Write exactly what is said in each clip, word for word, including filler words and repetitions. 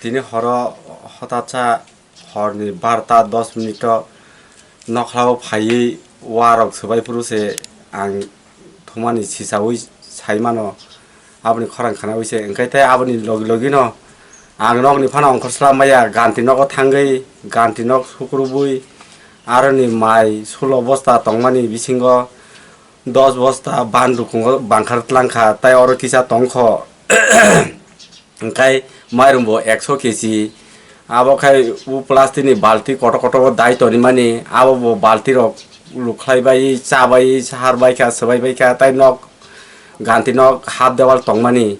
Tini horo hotatsa horni barta dos minute o nokhlao phaiwi warok swbai phuru se ang thumani sisaui sai mano, aboni khorang khanaui se. Hwnkhe tei aboni logi logi no ang nokni phano ongkhor slam maya, ganti nogo thangwi ganti nok sukrubui aroni mai sulo bosta tongmani bisingo dos bosta ban rukungo bangkhar tlangkha, tei oro kisa tongkho. Hwnkhe mairum bo ekso keji. Abo khai u plastic ni balti kotor kotor o dai tonimani, abo bo balti rok lukhlai bai, cha bai, sahar bai kha, swbai bai kha, tei nok ganti nok hap dewal tongmani,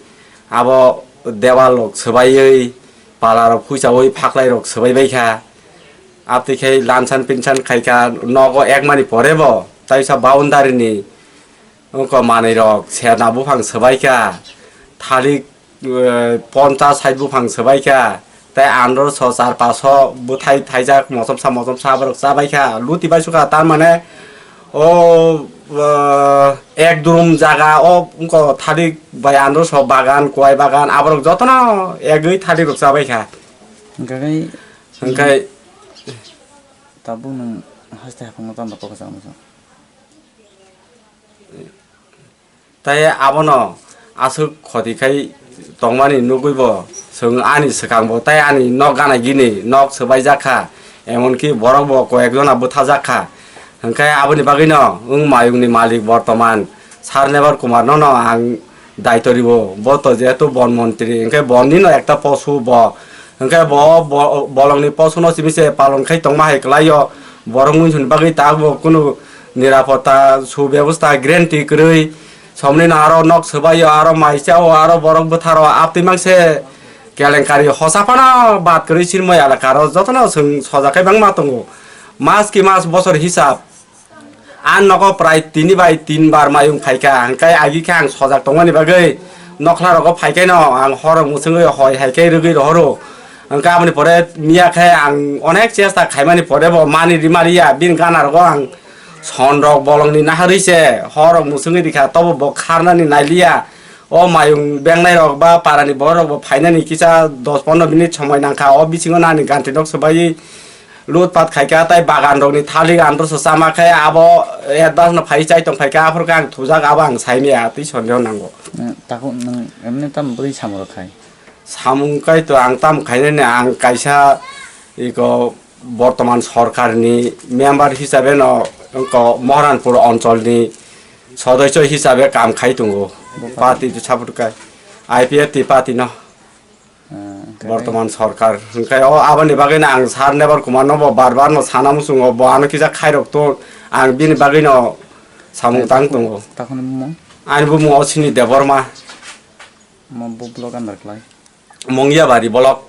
abo dewal rok swbaiwi, pala rok phuichaui phaklai rok swbai bai kha. Abtwi khe lansan pinsan khai kha, nogo ekmani pore bo taisa boundary ni wngkha manwi rok serna buphang swbai kha, thalik, eh, ponchas sait buphang swbai kha, tei andro so char paso bwthai thaijak mochomsa mochomsa borok chabai kha, luti bai sukha, tar mane o, eh, ek durum jaga o wngkha thalik bai andro so bagan, kwai bagan, aborok jotono egwi thalik rok chabai kha. Hwnkhe Hwnkhe tabuk nwng haste haphangno tamo kok kwchangma chwng. Tei abono aswk khoti khai tongmani nugwi bo chwng ani swkang bo tei ani nok gana gini nok swbaijak kha, emonki borok bo koyek jona bwthajak kha. Hwnkhe aboni bagwino wng mayungni malik bortoman Sir Nebar Kumar no no ang daito ribo, bo to jehetu bon montri, hwnkhe bonni no ekta posu bo, hwnkhe bo, bo bolongni posuno simi se palon khai tongma hai kwlaio, borok muinsuni bagwi tabuk kunu nirapota subebostha guarantee kwrwi, somni no aro nok swbaio, aro mai chao, aro borok bwtharo, aptwi mangse kelenkari hosa phano bad kwrwi Chinmoi elakaro jotono chwng sojakhai bangma tongo, mas ki mas bosor hisab. Ang nogo prai tini bai tin bar mayung phaikha, hwnkhe agi khe ang sojak tongmani bagwi nokhla rogo phaikheno ang hor mwswngwi hoi hai khe rwgwi rohoro. Hwnkhe aboni pore miya khe ang onek chesta khaimani pore bo mani rimaliya, bini gana rogo ang son rok bolongni naharwi se hor rok mwswngwi rikha, tobo bo kharnani nailiya. O mayung bengnai rok ba parani borok rok bo phainani kisa dos pondro minute somoi nangkha, o bisingo nani ganti nok swbaiwi lutpat khaikha, tai bagan rokni thalik andro so chama khe abo advance no phai chai tong phaikha, aphuru khe ang thujak, abo ang saimaya twi sondeho nango. Eh, takhuk nwng emne tamo bwrwi samung rok khai? Samung kai to ang tamo khainani, ang kaisa iko bortoman sorkarni member hisabe no iko Moharanpur oncholni sodosyo hisabe kam khai tongo. Bo party to support kai, I P F T party no. Ah, hwnkhe bortoman sorkar. Hwnkhe o aboni bagwino ang Sir Nebar Kumar no bo bar bar no sana muchungo, bo ano kisa khairok to, ang bini bagwino samung tang tongo. Takhwni bumung? Ani bumung Osini Debbarma. Mo bo block under khlai? Mongiabari block.